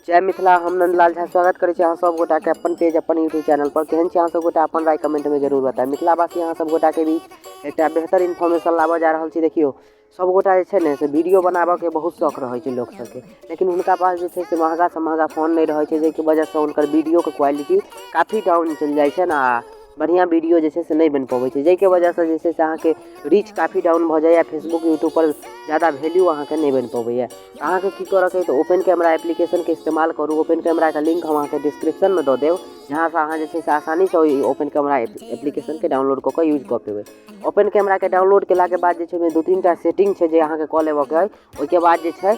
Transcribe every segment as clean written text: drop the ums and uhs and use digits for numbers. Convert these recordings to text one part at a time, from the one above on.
जय मिथिला। हम नंदलाल झा स्वागत करै छी अहाँ सब गोटाके अपन पेज, अपन यूट्यूब चैनल पर। केहन छी अहाँ सब गोटा, अपन राय कमेंटमे जरूर बतायब। मिथिलावासी, अहाँ सब गोटाके बीच एकटा बेहतर इन्फॉर्मेशन लाबऽ जा रहल छी। देखियौ, सब गोटा जे छै ने से वीडियो बनाबऽके बहुत शौक रहै छै लोक सबके, लेकिन हुनका पास जे छै से महगासँ महगा फोन नहि रहै छै, जाहिके वजहसँ हुनकर वीडियोके क्वालिटी काफी डाउन चलि जाइ छनि आ बढ़िआँ वीडियो जे छै से नहि बनि पबै छै, जाहिके वजहसँ जे छै से अहाँके रीच काफी डाउन भऽ जाइए। फेसबुक, यूट्यूबपर जादा वैल्यू अहाँके नहि बनि पबैए। अहाँके की करऽके अइ? तऽ ओपन कैमरा एप्लीकेशनके इस्तेमाल करू। ओपन कैमराके लिंक हम अहाँके डिस्क्रिप्शनमे दऽ देब, जहाँसँ अहाँ जे छै से आसानीसँ ओहि ओपन कैमरा एप्लीकेशनके डाउनलोड कऽ कऽ यूज कऽ पेबै। ओपन कैमराके डाउनलोड केलाके बाद जे छै, ओहिमे दू तीन टा सेटिंग छै जे अहाँके कऽ लेबऽके अइ। ओहिके बाद जे छै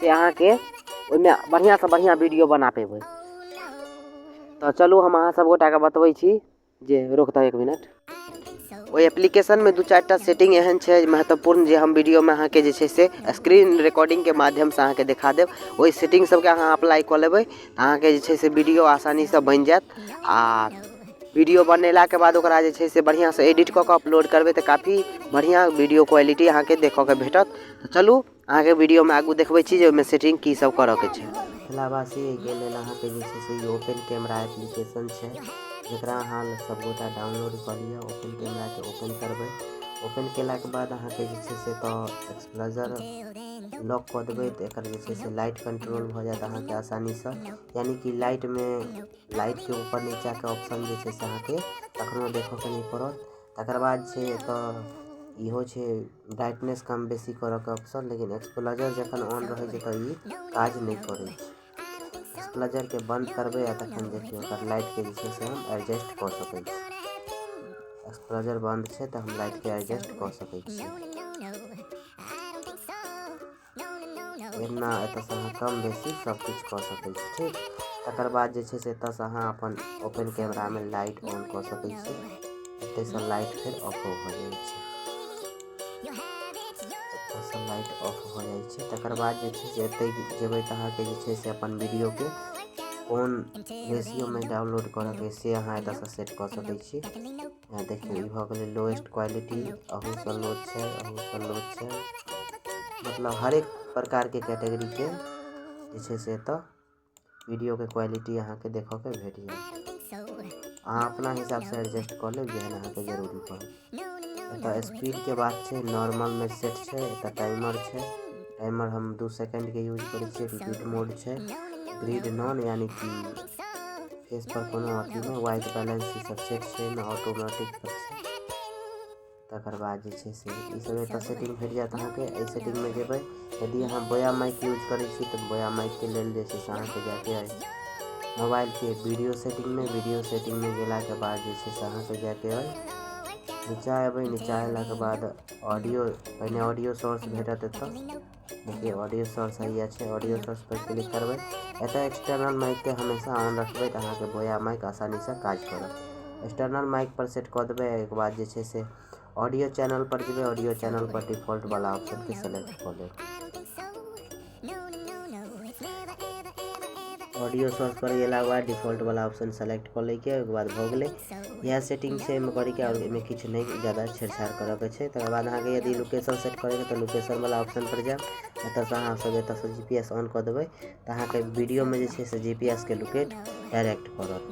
से अहाँके ओहिमे बढ़िआँसँ बढ़िआँ वीडियो बना पेबै। तऽ चलू, हम अहाँ सब गोटाके बतबै छी जे, रोकतऽ एक मिनट, ओहि एप्लीकेशनमे दू चारि टा सेटिंग एहन छै महत्वपूर्ण, जे हम वीडियोमे अहाँके जे छै से स्क्रीन रिकॉर्डिंगके माध्यमसँ अहाँके देखा देब। ओहि सेटिंग सबके अहाँ अप्लाई कऽ लेबै, अहाँके जे छै से वीडियो आसानीसँ बनि जायत। आ वीडियो बनेलाके बाद ओकरा जे छै से बढ़िआँसँ एडिट कऽ कऽ अपलोड करबै, तऽ काफी बढ़िआँ वीडियो क्वालिटी अहाँके देखऽके भेटत। तऽ चलू, अहाँके वीडियोमे आगू देखबै छी जे ओहिमे सेटिंग की सब करऽके छै। मिथिलावासी, एहिके लेल अहाँके जे छै से ई ओपन कैमरा एप्लीकेशन छै, जकरा अहाँ सबगोटा डाउनलोड कऽ लिअ। ओपन कैमराके ओपन करबै। ओपन केलाके बाद अहाँके जे छै से तऽ एक्सप्लोजर लॉक कऽ देबै, तऽ एकर जे छै से लाइट कंट्रोल भऽ जायत अहाँके आसानीसँ, यानि कि लाइटमे लाइटके ऊपर नीचाँके ऑप्शन जे छै से अहाँके कखनो देखऽके नहि पड़त। तकर बाद छै एतऽ इहो छै ब्राइटनेस कम बेसी करऽके ऑप्शन, लेकिन एक्सप्लोजर जखन ऑन रहै छै तऽ ई काज नहि करै छै। एक्सप्लोजरके बन्द करबै आ तखन देखियौ, ओकर लाइटके जे छै से हम एडजस्ट कऽ सकै छी। एक्सप्लोजर बन्द छै तऽ हम लाइटके एडजस्ट कऽ सकै छी एना। एतऽसँ अहाँ कम बेसी सब किछु कऽ सकै छी, ठीक। तकर बाद जे छै से एतऽसँ अहाँ अपन ओपन कैमरामे लाइट ऑन कऽ सकै छी। एतऽसँ लाइट फेर ऑफो भऽ जाइ छै। एतऽसँ लाइट ऑफ भऽ जाइ छै। तकर बाद जे छै से एतै जेबै तऽ अहाँके जे छै से अपन वीडियोके कोन रेशियोमे डाउनलोड करऽके से अहाँ एतऽसँ सेट कऽ सकै छी। यहाँ देखियौ, ई भऽ गेलै लोएस्ट क्वालिटी। अहूसँ लो छै, अहूसँ लो छै, मतलब हरेक प्रकारके कैटेगरीके जे छै से एतऽ वीडियोके क्वालिटी अहाँके देखऽके भेट जायत। अहाँ अपना हिसाबसँ एडजस्ट कऽ लेब, जेहन अहाँके जरूरी पड़त। एतऽ स्पीडके बात छै, नॉर्मलमे सेट छै। एतऽ टाइमर छै। टाइमर हम 2 सेकेंडके यूज करै छियै। रिपीट मोड छै, ग्रिड नॉन, यानि कि फेस पर कोनो अथी नहि, वाइट बैलेंस, ई सब सेट छै एहिमे, ऑटोमेटिक सब छै। तकर बाद जे छै से ई सब एतऽ सेटिंग भेट जायत अहाँके। एहि सेटिंगमे जेबै, यदि अहाँ बोया माइक यूज करै छी, तऽ बोया माइकके लेल जे छै से अहाँके जाके अइ मोबाइलके वीडियो सेटिंगमे। वीडियो सेटिंगमे गेलाके बाद जे छै से अहाँके जाके अइ नीचाँ अयबै। नीचाँ अयलाके बाद ऑडियो, पहिने ऑडियो सोर्स भेटत एतऽ। देखियौ, ऑडियो सोर्स हैया छै। ऑडियो सोर्स पर क्लिक करबै। एतऽ एक्सटर्नल माइकके हमेशा ऑन रखबै, तऽ अहाँके बोया माइक आसानीसँ काज करत। एक्सटर्नल माइक पर सेट कऽ देबै। ओहिके बाद जे छै से ऑडियो चैनल पर जेबै। ऑडियो चैनल पर डिफॉल्ट वाला ऑप्शनके सेलेक्ट कऽ लेब। ऑडियो सोर्स पर गेलाके बाद डिफॉल्ट वाला ऑप्शन सेलेक्ट कऽ लैके, ओहिके बाद भऽ गेलै। इएह सेटिंग छै एहिमे करैके, आओर एहिमे किछु नहि जादा छेड़छाड़ करऽके छै। तकर बाद अहाँके यदि लोकेशन सेट करैके, तऽ लोकेशन वाला ऑप्शन पर जायब। एतऽसँ अहाँ सब एतऽसँ जीपीएस ऑन कऽ देबै, तऽ अहाँके वीडियोमे जे छै से जीपीएस के लोकेट डायरेक्ट करत।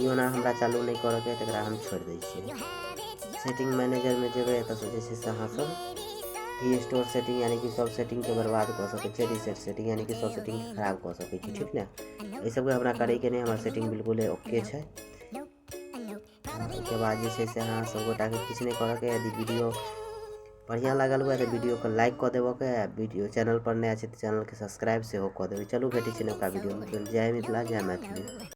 ई ओना हमरा चालू नहि करऽके, तकरा हम छोड़ि दै छियै। सेटिंग मैनेजरमे जेबै। एतऽसँ जे छै से अहाँ सब रिस्टोर सेटिंग, यानी कि सब सेटिंगके बर्बाद कऽ सकै छियै, रिसेट सेटिंग, यानी कि सब सेटिंग खराब कऽ सकै छी, ठीक ने? एहि सबके हमरा करैके नहि, हमर सेटिंग बिल्कुल ओके छै। ओहिके बाद जे छै से अहाँ सब गोटाके किछु नहि करऽके। यदि वीडियो बढ़िआँ लागल हुए, तऽ वीडियोके लाइक कऽ देबऽके आ वीडियो चैनल पर नया छै, तऽ चैनलके सब्सक्राइब सेहो कऽ देबै। चलू, भेटै छै नवका वीडियोमे। जय मिथिला, जय मैथिली।